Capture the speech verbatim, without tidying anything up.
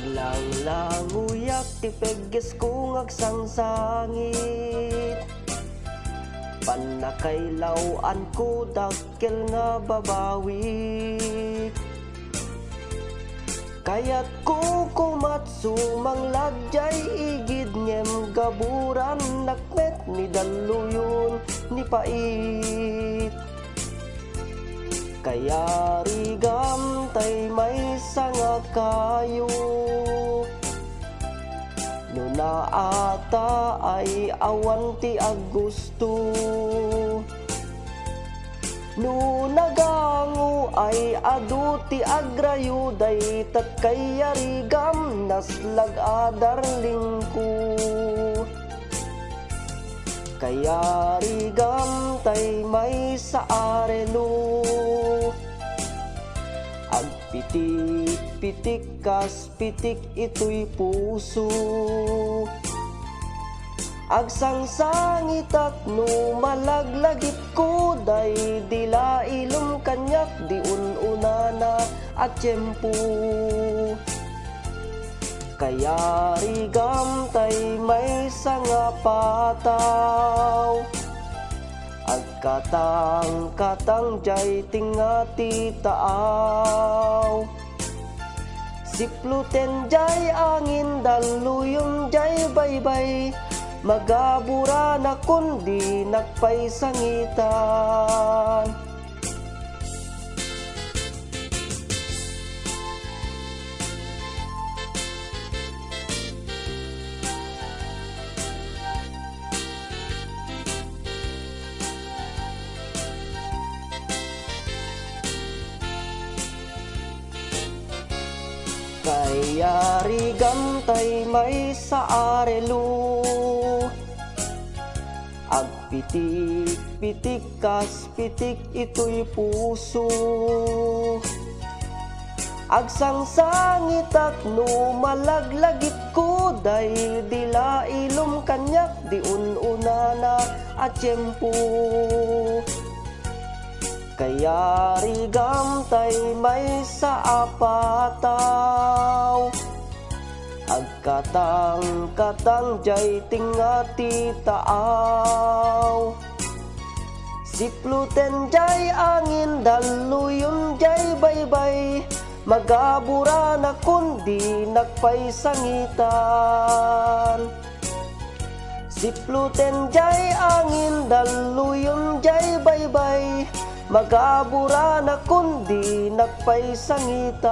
Langlanguyak ti peggesko nga agsangsangit. Pannakailaw-anko dakkel nga babawi. Kayatko komat sumanglag jay igid ngem gaburannak met ni dalluyon ni pait. Kayarigam tay maysa nga kayo. No naata ay awan ti aggusto. No nagango ay adu ti agrayo, daytat kayarigam naslag a darlingko. Kayarigam tay maysa a relo. Agpitik-pitik kas pitik itoy puso. Agsangsangitak no malaglagipko, daydi la ilem kaniak di un-unana a tiempo. Kayarigam tay maysa nga pataw. Agkatangkatang jay tengnga ti taaw. Siploten jay angin, dalluyon jay baybay. Magaburanakon, dinak pay sangitan. Kayarigam tay maysa a relo. Agpitik-pitik kas pitik itoy puso. Agsangsangitak no malaglagipko, daydi la ilem kaniak di un-unana a tiempo. Kayarigam tay maysa a pataw. Agkatangkatang jay tengnga ti taaw. Siploten jay angin, dalluyon jay baybay. Magaburanakon, dinak pay sangitan. Siploten jay angin, dalluyon jay baybay. Magaburanakon, dinak pay sangitan.